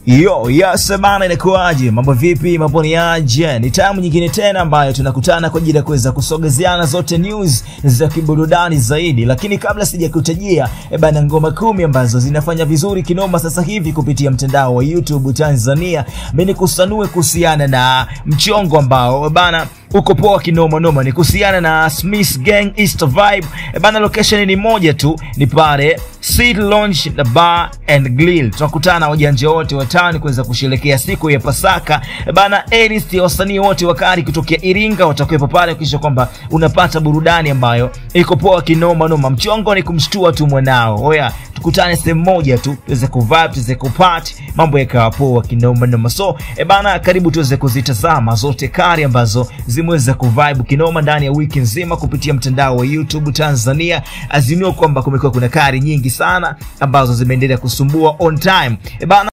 Yo, yes bana, inakuaje? Mambo vipi? Mambo ni aje? Ni time nyingine tena ambayo tunakutana kwa ajili ya kuweza kusogezeana zote news za kiburudani zaidi. Lakini kabla sijakutajia bana ngoma 10 ambazo zinafanya vizuri kinoma sasa hivi kupitia mtandao wa YouTube Tanzania, mimi nikusanue kuhusiana na mchongo ambao bana uko poa kinoma noma, ni kuhusiana na Smith Gang East Vibe. Bana, location ni moja tu, ni pale City Lounge na Bar and Grill. Tunakutana wajanja wote watano kuweza kusherehekea siku ya Pasaka. Bana, A-list ya wasanii wote wakali kutokea Iringa watakuwepo pale kisha kwamba unapata burudani ambayo iko poa kinoma noma. Mchongo ni kumshtua tu mwanao. Oya, tukutane sehemu moja tu tuweze kuvibe, tuweze kuparty, mambo yakawa poa kinoma noma. So bana, karibu tuweze kuzitazama zote kari ambazo zimeweza kuvibe kinoma ndani ya wiki nzima kupitia mtandao wa YouTube Tanzania. Azimio kwamba kumekuwa kuna kari nyingi sana ambazo zimeendelea kusumbua on time. Bana.